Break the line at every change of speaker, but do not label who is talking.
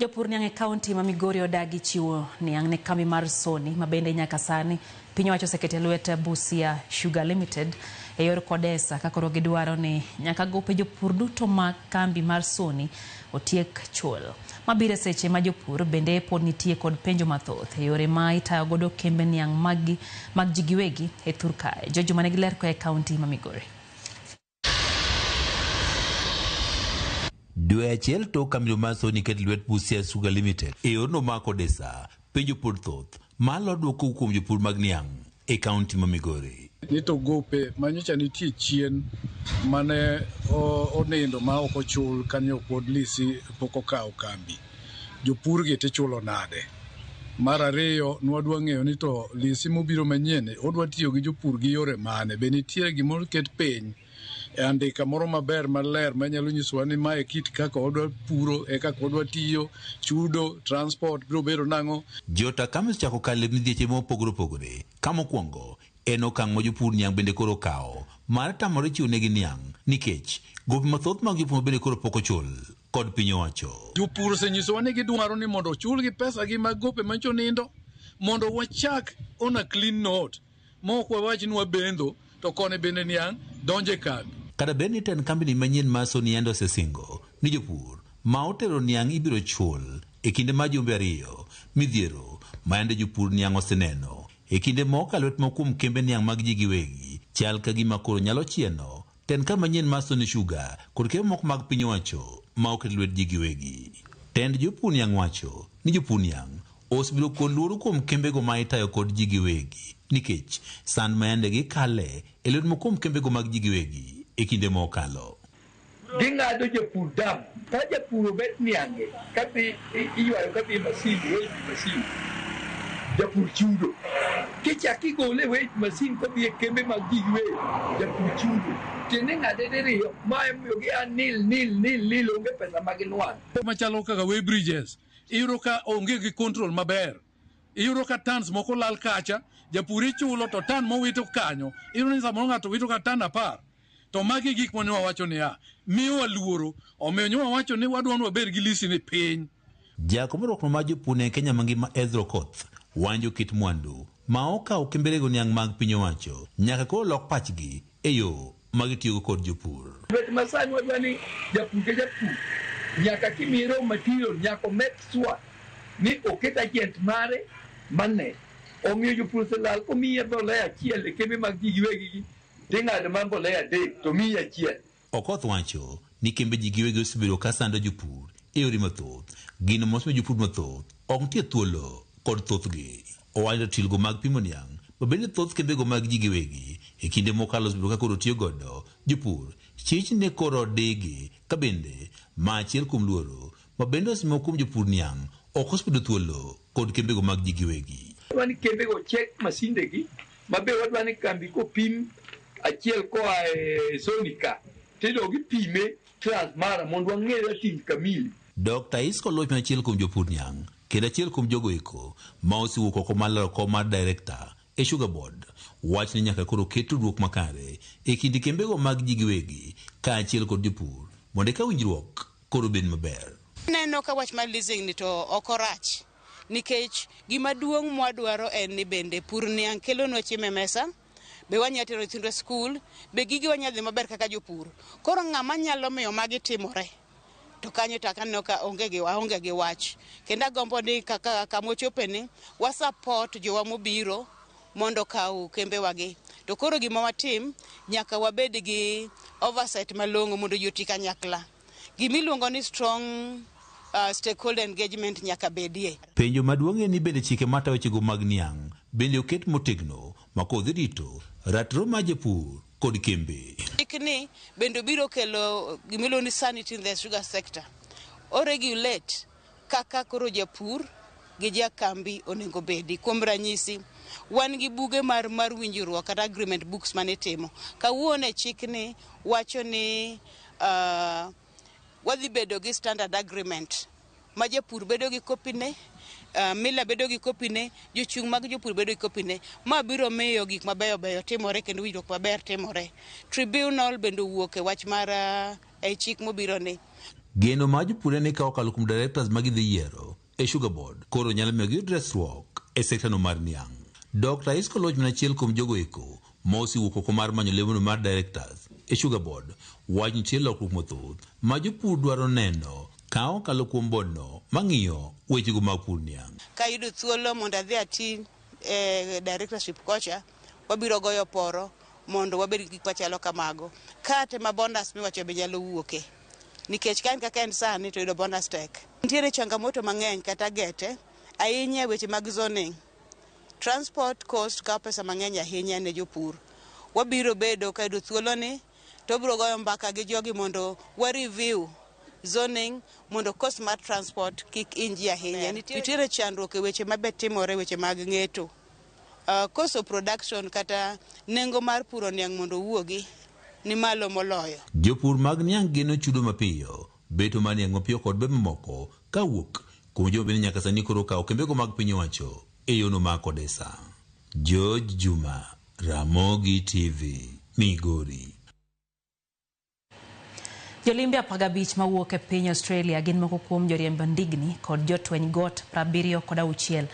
Jopur niang' e kaunti ma Migori odagi chiwo niang' ne kambi mar Sony ma bende nyaka sani piny owacho oseketo e lwet Busia Sugar Limited e yor Kodesa ka koro gidwaro ni nyaka gope jopur duto ma kambi mar Sony otiek chul. Mabiro e seche ma jopur bende pod nitie kod penjo mathoth e yore ma itayo godo kembe niang' maggi mag ji giwegi e thur kae. Jojo mane giler koa e kaunti ma Migori.
Dwe achiel tok kambi mar Sony ket lwet Busia Sugar Limited e yorno mar Kodesa, penjo pod thoth ma lo dwoko kuom jopur mag niang' e kaunti ma Migori.
Ni to gope manyocha nitie chien mane onindo ma ok ochul kanyo pod lisi pok okawo kambi. Jopur gi tichulo nade? Mar ariyo, nwadwa ng'eyo ni to lisi mobiro manyien odwa tiyo gi jopur gi yore mane? Be nitie gimoro ket piny e andika moro maber maler manyalo nyisowa ni mae kit kaka odwa puro e kaka odwa tiyo, chudo, transport biro bedo nang'o?
Jota kambi osechako kalo e midhieche mopogore opogore ka mokwongo en okang' ma jopur niang' bende koro okawo mar tamore chiwo negi niang' nikech gope mathoth mag jopur bende koro pok ochul kod piny owacho.
Jopur osenyisowa ni gidwaro ni mondo ochulgi pesagi mag gope manyocha onindo mondo wachak on a clean note ma ok wawach ni wabendho to koni bende niang' donjo e kambi.
Kata bed ni tend kambini manyien mar Sony yande osesingo ni jopur ma otero niang' ibiro chul e kinde mar jumbe ariyo, midhiero ma yande jopur niang' oseneno e kinde mokalo lwet moko kuom kembe niang' mag ji giwegi chal ka gima koro nyalo chieno tend kambi manyien mar Sony Sugar kod kembe moko mag piny owacho ma oket lwet ji giwegi. Tend jopur niang' wacho ni jopur niang' osebedo kod luoro kuom kembego ma itayo kod ji giwegi nikech sand ma yande gikale e lwet moko kuom kembego mag ji giwegi e kinde mokalo.
Ging'ado japur dam. Ka japur obet niange, kadhi iywayo kadhi e masin, weight masin, japur chudo. Kichak igole e weight masin kodhi e kembe mag ji giwegi, japur chudo. Tiende ing'ade diriyo, ma emomiyo gia nil nil nil nil, onge pesa ma ginwang'o.
Machalo kaka weigh bridges, iyudo ka onge gi control maber. Iyudo ka tons moko lal kacha, japur ichulo to ton mowito kanyo, iyudo ni samoro ng'ato wito ka ton 10. To magi gik mane wawacho niya, miyowa luoro, omiyo nyo wawacho ni wadwa ni wabed gi lisi ni piny.
Jakom riwruok mar jopur e Kenya mangima Ezra Okoth wanjo kit mwandu ma okawo kemberego niang' mag piny owacho nyaka koro lok pachgi e yo ma gitiyogo kod jopur.
Bet masani wadwa ni japur ka japur nyaka kimiye raw material nyaka o make sure ni oket agent mare mane. Omiyo jopur oselal komiye mbolea achiel e kembe mag ji giwegi gi ting'ado ma mbolea 3 to miyi achiel.
Okoth wacho ni kembe ji giwegi osebedo ka sando jopur e yore mathoth, gino mosemiyo jopur mathoth ok nitie thuolo kod thothgi. Owacho tilgo mag pimo niang' ma bende thoth kembego mag ji giwegi e kinde mokalo osebedo ka koro tiyo godo jopur chich ne koro odigi ka bende ma achiel kuom luoro ma bende osemiyo kuom jopur niang' ok osebedo thuolo kod kembego mag ji giwegi.
Wadwa ni kembego check masindegi mabe wadwa ni kambi kopim achiel koa e Sony ka tidog ipime Transmara mondo wang'e ratil kamili.
Dr. Isco Loch en achiel kuom jopur niang' kendo achiel kuom jogo eko ma osewuok oko mar laro kom mar director e Sugar Board wach ni nyaka koro ket tudruok makare e kind kembego mag ji giwegi kaachiel kod jopur mondo eka winjruok koro obed maber.
Aneno ka wach mar leasing ni to ok orach nikech gima duong' mwadwaro en ni bende pur niang' kelonwa chiemo e mesa, be wanyalo tero nyithindwa e skul, be gigewa nyalo dhi maber kaka jopur. Koro ng'ama nyalo miyo magi timore to kanyo to aneno ka onge gi aonge gi wach. Kendo agombo ni kaka kama ochope ni wa support jowa mobiro mondo okaw kembewa gi. To koro gima watim nyaka wabed gi oversight malong'o mondo ji oti kanyakla. Gimiluongo ni strong stakeholder engagement nyaka bedie.
Penjo maduong' en ni bende chike matayo wechego mag niang' bende oket motegno ma kodhi rito ratiro mar jopur kod kembe.
Chikni bende biro kelo gimiluongo ni sanity in the sugar sector. O regulate kaka koro japur gi jakambi onego bedi. Kuom ranyisi, wan gi buge mar winjruok kata agreement books mane itimo. Kawuono e chikni wacho ni wadhi bedo gi standard agreement ma japur bedo gi kopine, miller bedo gi kopine, jochung' mag jopur bedo gi kopine. Ma biro miyo gik mabeyo beyo timore kendo winjruok maber timore. Tribunal bende owuok e wach mar e chik mobiro ni.
Geno mar jopur en ni ka okalo kuom directors ma gidhi yiero e Sugar Board koro nyalo miyo giyud resruok e sekta no mar niang'. Dr. Isco Loch min achiel kuom jogo eko ma osewuok oko mar manyo lemono mar directors e Sugar Board wacho nitie lokruok mathoth ma jopur dwaro neno ka okalo kuom board no mang'iyo wechego mag pur niang'.
Kayudo thuolo mondo adhi ati e directorship kocha, wabiro goyo poro mondo wabed gi gik machalo kamago. Kate ma bonus miwacho be nyalo wuoke. Nikech ka en kaka en sani to yudo bonus tek. Nitiere changamoto mang'eny kata gete, ahinya e weche mag zoning. Transport cost kawo pesa mang'eny ahinya ne jopur. Wabiro bedo ka yudo thuoloni to wabiro goyo mbaka gi jogi mondo wa review zoning mondo cost mar transport kik hiny ji ahinya. Nitiere chandruok e weche mabe timore weche mag ng'eto. Cost of production kata nengo mar puro niang' mondo owuogi ni malo moloyo.
Jopur mag niang' geno chudo mapiyo, beto mar niang' mapiyo kod ber mamoko kawuok kuom joma bende nyaka sani koro okawo kembego mag piny owacho e yono mar Kodesa. George Juma, Ramogi TV, Migori.
Jolimbe 15 mawuok e piny Australia gin moko kuom joriemb ndigni kod jotweny got 76.